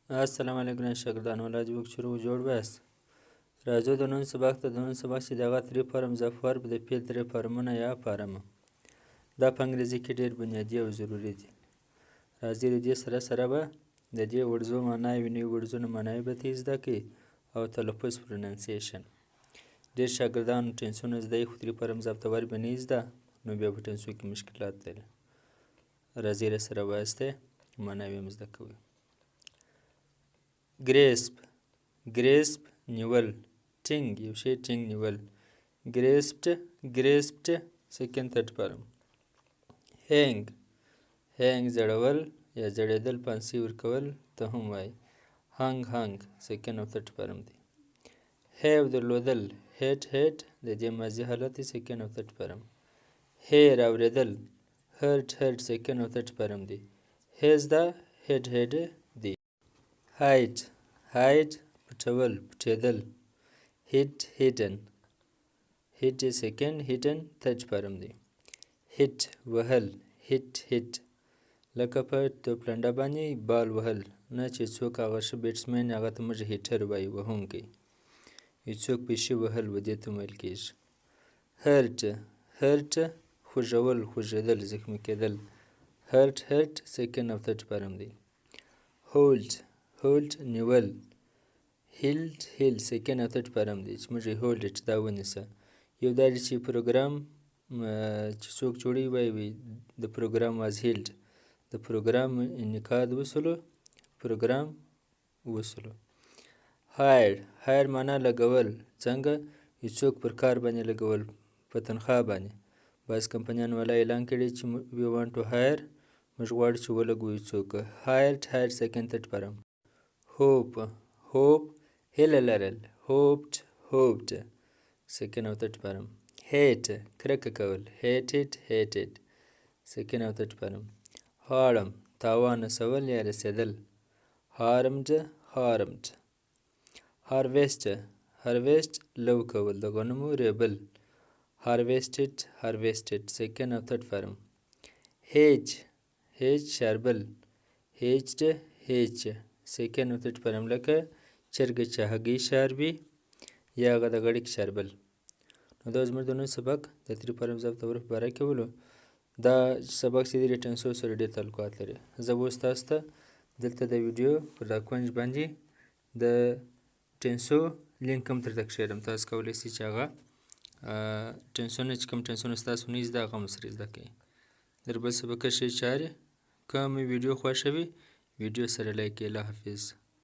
السلام علیکم شاګردانو، الله دې وکړي چې روغ جوړ ویاست. راځو د نن سبق ته. د نن سبق چې دغه three forms of verb، د فعل درې فارمونه یا فارمه، دا په انګریزي کې ډېر بنیادي او ضروري دي. راځي، د دې سره سره به د دې words و معناوې، نوي words ونه معناوې به ترې زده کړئ او تلفظ، pronunciation. ډېر شاګردانو tense ونه زده، خو three forms of the verb نه زده، نو بیا په tense و کې مشکلات لري. راځي، سره واسطه معناوې هم زده کوئ. Grasp، grasp نیول، ټینګ، یو شی ټینګ نیول. Grasped، grasped، second third form. Hang، hang ځړول یا ځړېدل، پانسی ورکول ته هم وایي. Hung، hung، second او third form دی. Have درلودل، had، had، د دې ماضي حالت دی، second او third form. Hear اورېدل، heard، heard، second او third form دی. Has دا had، had دی. Hide، hide پټول، پټېدل. Hid، hidden، hid second، hidden third form دی. Hit وهل، hit، hit، لکه په توپلنډه باندې بال وهل نه، چې څوک هغه ښه batsman، هغه ته موږ hitter وایو، وهونکی. یو څوک په شي وهل و دې ته ویل کېږي. Hurt، hurt خوږول، خوږېدل، زخمي کېدل. Hurt، hurt، second او third form دی. Hold، hold نیول. Held، held، second او third form دی، چې موږ یې hold it، دا ونیسه. یو دا چې پروګرام چې څوک جوړوي، وایي the program was held، د پروګرام انعقاد وسولو، پروګرام وسولو. Hire، hire معنا لګول. څنګه؟ یو څوک پر کار باندې لګول، په تنخوا باندې. بعض کمپنیانو والا اعلان کړي چې we want to hire، موږ غواړو چې ولګوو یو څوک. Hired، hired، second third form. Hope، hope هیله لرل. Hoped، hoped، second او third form. Hate کرکه کول. Hated، hated، second او third form. Harm تاوان رسول یا رسېدل. Harmed، harmed. Harvest، harvest لو کول، د غنمو ریبل. Harvested، harvested، second او third form. Hatch، hatch شاربل. Hatched، hatched، second او third form، لکه چرګه چې هګۍ شاربي یا هغه د غړکې شاربل. نو دا زموږ د نن سبق د three forms of the verb په باره کې ولو. دا سبق چې دی، tense و سره ډېر تعلقات لري. زه به اوس تاسو ته دلته د ویډیو پر دا کونج باندې د tense و لینک هم درته کښېږدم. تاسو کولی شئ چې هغه tense ونه، چې کوم tense ونه ستاسو نه زده، هغه هم سره زده کړئ. در بل سبقه ښې چارې. که مې ویډیو خوښه وي، ویډیو سره like. الله حافظ.